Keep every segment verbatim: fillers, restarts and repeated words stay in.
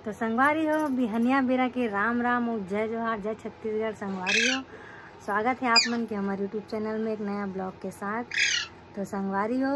तो संगवारी हो, बिहनिया बेरा के राम राम अउ जय जोहार, जय छत्तीसगढ़। संगवारी हो, स्वागत है आप मन के हमारे YouTube चैनल में एक नया ब्लॉग के साथ। तो संगवारी हो,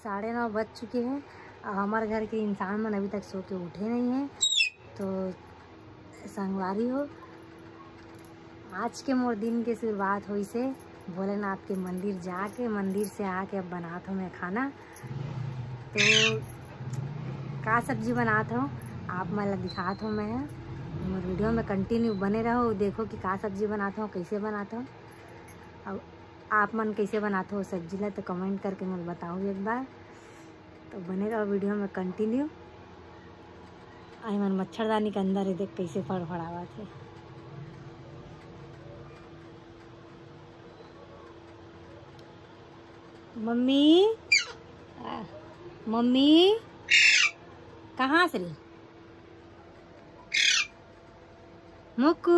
साढ़े नौ बज चुके हैं और हमारे घर के इंसान मन अभी तक सो के उठे नहीं हैं। तो संगवारी हो, आज के मोर दिन के शुरुआत होइसे भोलेनाथ के मंदिर जाके, मंदिर से आके अब बनात हूँ मैं खाना। तो का सब्जी बनात हूँ, आप मन ला दिखात हूँ मैं। मोर वीडियो में कंटिन्यू बने रहो, देखो कि का सब्जी बनात हूँ, कैसे बनात हूँ। अब आप मन कैसे बनात हो सब्जी ला, तो कमेंट करके मोला बताओ एक बार। तो बने रहो वीडियो में कंटिन्यू। आई मन मच्छरदानी के अंदर ही देख कैसे फड़फड़ावत है। मम्मी, आ, मम्मी, कहाँ से रे? मुक्कू।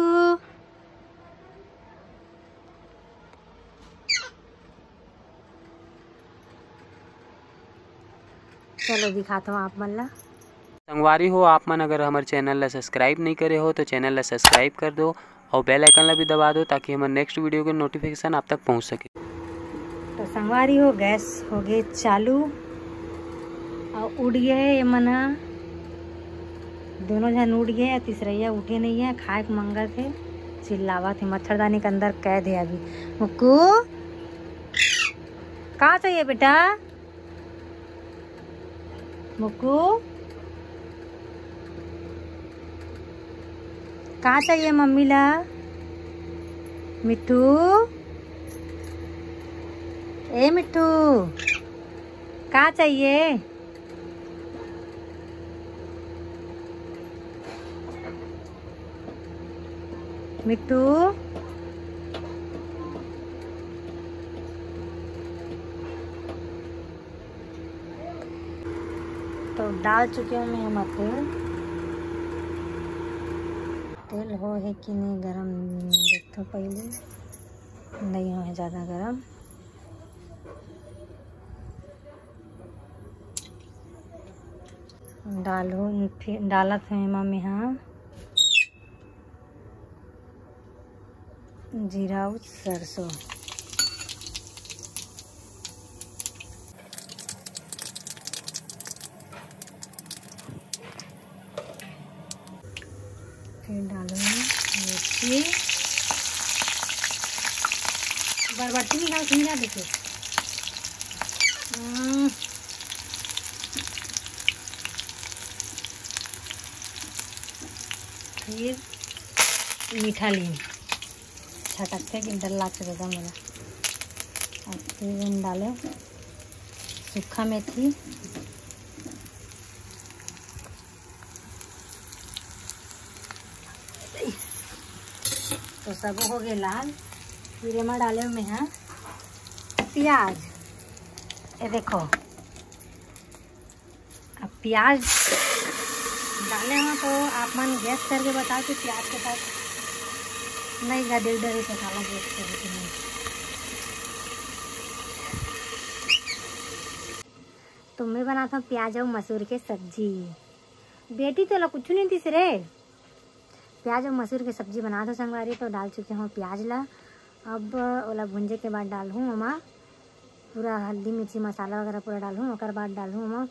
चलो दिखाता हूँ आप मन ला। संगवारी हो, आप मन अगर हमर चैनल ला सब्सक्राइब नहीं करे हो तो चैनल ला सब्सक्राइब कर दो और बेल आइकन ला भी दबा दो, ताकि हमर नेक्स्ट वीडियो के नोटिफिकेशन आप तक पहुंच सके। तो संगवारी हो, गैस हो गए चालू और उड़ गए ये मन ह, दोनों झन उड़ गए, तीसरैया उठे नहीं है, खाए के मंगत है, चिल्लावत है, मच्छरदानी के अंदर कैद है अभी। मुक्कू, का चाहिए बेटा? मुक्कू, का चाहिए मम्मी ला? मिट्ठू, ए मिट्ठू, का चाहिए? मिट्ठू, तो डाल चुके हूँ मैं एमा तेल। तेल हो है कि नहीं गरम, देखो पहले। नहीं हो है ज़्यादा गरम। डालू, फिर डालत हूँ एमा मेहा जीरा अउ सरसों। फिर डालूंगी मिर्ची। बरबट्टी भी डाल, सुन जा देखिए। हम्म। फिर मीठा लीम छटकथे कि डर लागथे दादा मोला। अउ फिर एम डाले सूखा मेथी। तो सब हो गए लाल। फिर एमा डाले मैं हाँ प्याज। ये देखो, अब प्याज डाले हो तो आप मन गैस करके बताओ कि प्याज के साथ नहीं गा, डर डर ही पकाना गैस करके नहीं। तो मैं बनाता हूँ प्याज और मसूर के सब्जी। बेटी तोला कुछ नहीं दिस रे। प्याज और मसूर के सब्जी बना दो संगवारी। तो डाल चुके हो प्याज ला। अब ओला भूंजे के बाद डालहूँ ओमा पूरा हल्दी, मिर्ची, मसाला वगैरह पूरा डालहूँ। ओकर बाद डालहूँ ओमा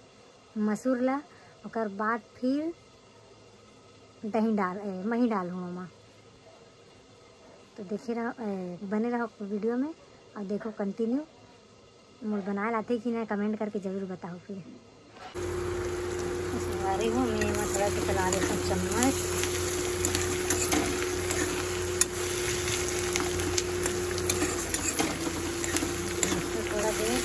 मसूर ला। ओकर बाद फिर दही डाल, ए, मही डालहूँ ओमा। तो देखे रहो, ए, बने रहो वीडियो में और देखो कंटिन्यू। मोर बनाए लाथे कि नहीं, कमेंट करके जरूर बताओ। फिर संगवारी हो, मैं एमा थोड़ा सा चला देता हूँ चम्मच। इसको थोड़ा देर,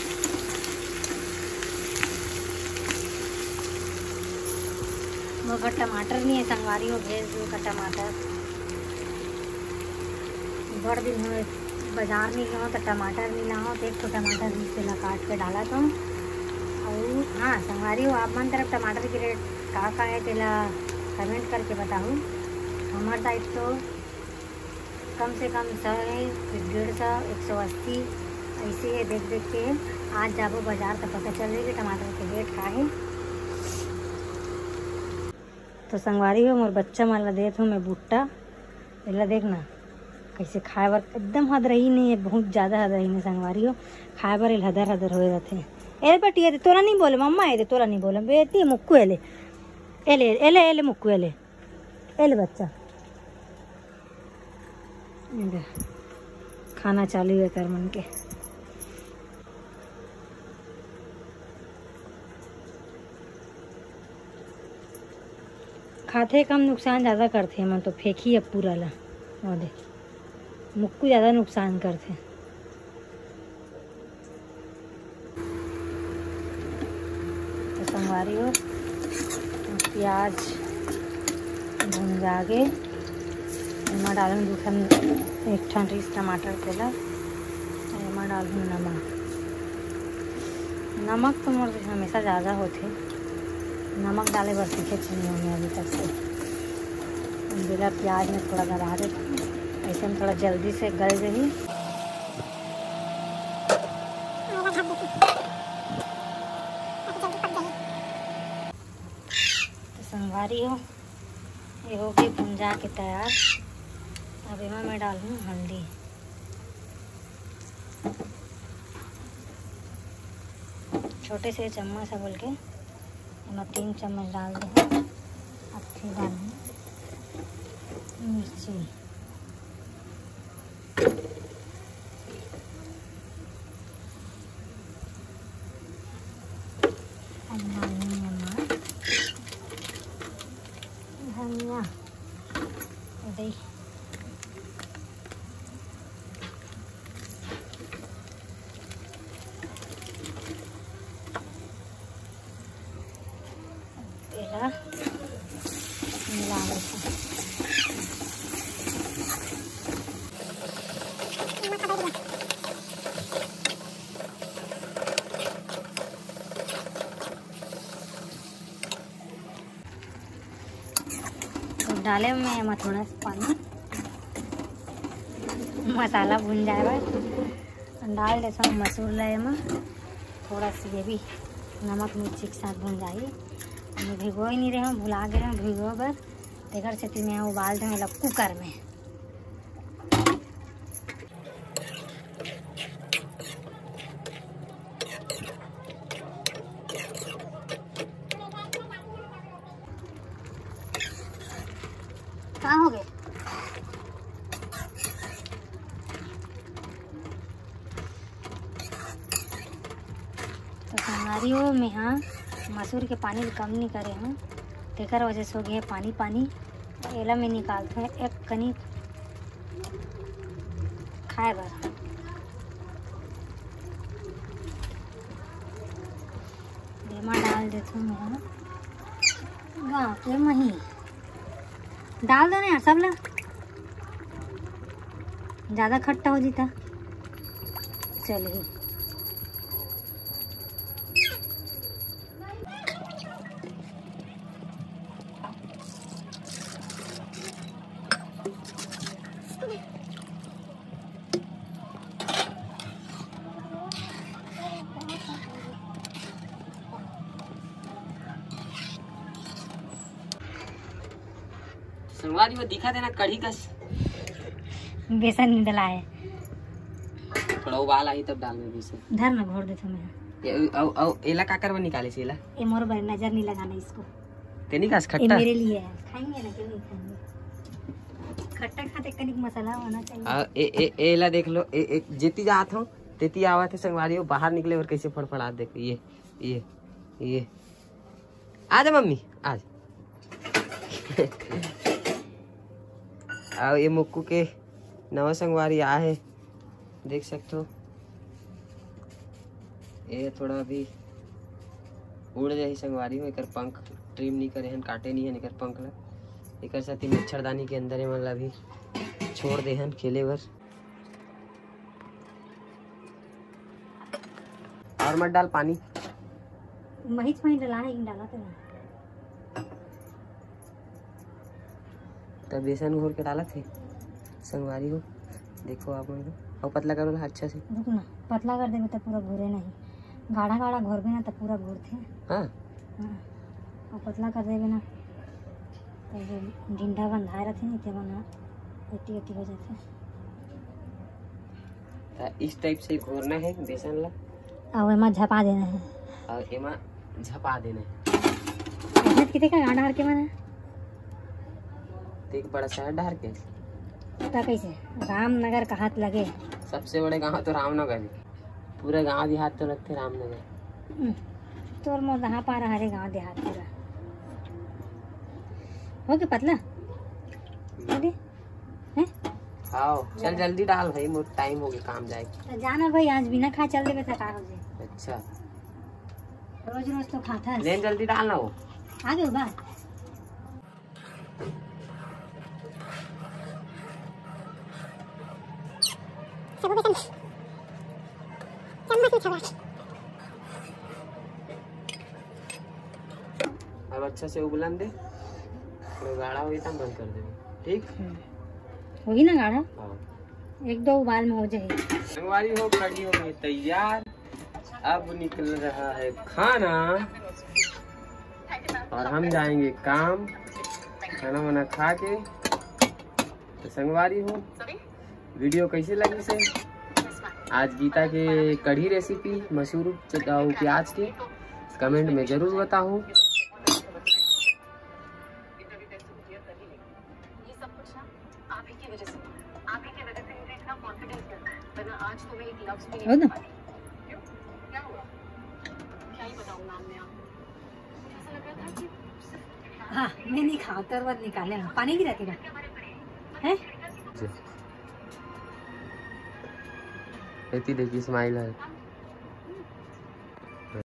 मोर घर टमाटर नहीं है संगवारी हो, भेज दूँ का टमाटर। बड़ दिन हुए बाजार नहीं गए तो टमाटर नहीं लाओ, तो एक ठो टमाटर बीच से ला काट के डाला तो। और हाँ संगवारी हो, आप मन तरफ टमाटर के रेट का का है तेला कमेंट करके बताओ। हमार साइड तो कम से कम सौ है, फिर डेढ़ सौ, एक सौ अस्सी, ऐसे है। देख देख के आज जाबो बाजार तो पता चल जाएगी टमाटर के रेट का है। तो संगवारी हो, मोर बच्चा मन ला देत हूँ मैं भुट्टा। एला देख ना, कैसे खाए बर एकदम हदरही नहीं है, बहुत ज्यादा हदरही नहीं संगवारी हो। खाए बर एला हदर हदर होए रहथे। ए बेटी, ए दे, तोला नहीं बोले मम्मा, ए दे, तोला नहीं बोले बेटी, मुक्कू एले, एले, एले, एले मुक्कू एले, एले बच्चा। ए दे, खाना चालू है कर मन के। खाथे कम, नुकसान ज्यादा करथे। मन तो फेंकी अब पूरा ला। ओ दे, मुक्कू ज्यादा नुकसान करथे। तो संगवारी हो, प्याज भुंजा के एमा डालूं दू ठन, एक ठन रिस टमाटर तेला, एमा डालूं नमक। नमक तो मोर हमेशा ज्यादा होथे, नमक डाले बर सीखे नहीं हूँ अभी तक से। बेला प्याज में थोड़ा दबा देते, ऐसे में थोड़ा जल्दी से गल जाही। तो संगवारी हो, ये हो गई भुंजा के तैयार। अब एमा मैं डालूँ हल्दी, छोटे से चम्मच है बोल के एमा तीन चम्मच डाल दे हूँ। अब फिर डालूँ मिर्ची। अब डालूँ एमा धनिया। एला मिला लेथन। तो डाले मैं एमा थोड़ा सा पानी, मसाला भुन जाए बर। डाल देथन मसूर ला एमा, थोड़ा सा ये भी नमक मिर्ची के साथ भुन जाही। मैं भिगोए नहीं रहे हूँ, भुला गए हूँ भिगो बर, तेकर सेती मैं उबाल दूँ एला कुकर में। का हो गए? तो संगवारी हो, मैं हा मसूर के पानी ल कम नहीं करे हूँ, तेकर वजह से हो गए पानी पानी। एला मैं निकालत हूँ एक कनी खाए बर। एमा डाल देथों मैं गाँव के मही। डाल दो ना यार सब ला, ज्यादा खट्टा हो जीता। चलिए। संगवारी हो, दिखा देना कढ़ी कस। बेसन नहीं डलाए। थोड़ा उबाल आई तब डाल में बेसन। धर ना, घोर देथों मैं। ये, अउ, अउ, एला का करबा निकाले से एला? ये मोर बर, नजर नहीं लगाना इसको। तेनी कास ये खट्टा? मेरे लिए है, खाएंगे ना, क्यों नहीं खाएंगे? खट्टा खाते कनिक मसाला होना चाहिए। आ, ए, ए, एला देख लो, ए, ए, जेती जात हो, तेती आवत है संगवारी हो, बाहर निकले और कैसे फड़फड़ात देखो, ये, ये, ये। आ जा मम्मी, आ जा। आओ, ये मुक्कू के नवा संगवारी आ है, देख सकते हो। ये थोड़ा अभी उड़ जाही संगवारी हो, एकर पंख ट्रिम नहीं करे हन, काटे नहीं हन एकर पंख ला। एकर साथ ही मच्छरदानी के अंदर एमन ला भी छोड़ दे हन खेले बर। और मत डाल पानी। महिच महिच डला है, इन डाला तो नहीं। तब बेसन घोर के डालत हे संगवारी हो, देखो आप मन। अउ पतला करो ला अच्छा से। रुक ना, पतला कर देबे त पूरा घुरे नहीं, गाढ़ा गाढ़ा घोरबे ना त पूरा घुरथे। हाँ। हाँ। अउ पतला कर देबे ना ढिंडा बंधाए रथे नहीं, तेमन ह एटी एटी हो जाथे। त इस टाइप से घोरना है बेसन ला। अउ एमा झपा देना है। अउ एमा झपा देना है। मेहनत किते का गांव डार के मन है? देख, बड़ा शहर डार के। त कैसे? रामनगर कहात लगे। सबसे बड़े गांव तो रामनगर है। पूरा गांव देहात तो लगथे रामनगर। हम्म, तोर मोर दहा पारा हरे गांव देहात पूरा। हो के पतला? हम्म। अरे, हैं? आओ, चल जल्दी डाल भाई, मोर टाइम हो गया काम जाए के। त जाना भाई, आज बिना खा चल देबे त का हो जाए? अच्छा। रोज रोज तो खाता है। लेन जल्दी डाल ना वो। आ गए बा। अब अच्छा से उबलन दे, थोड़ा गाढ़ा होई तब बंद कर देबे, ठीक? हम्म। होही ना गाढ़ा? हाँ। एक दो उबाल में हो जाए। संगवारी हो, कढ़ी हो गई तैयार। अब निकल रहा है खाना और हम जाएंगे काम, खाना वाना खा के। तो संगवारी हो, वीडियो कैसे लगी से आज गीता के कढ़ी रेसिपी मसूर च-, अउ प्याज के, कमेंट में जरूर बताओ। हो ना? हाँ, मैं नहीं खाऊँ, तर मत निकाले ना। पानी गिरा तेरा। हैं? एती देखी, स्माइल है।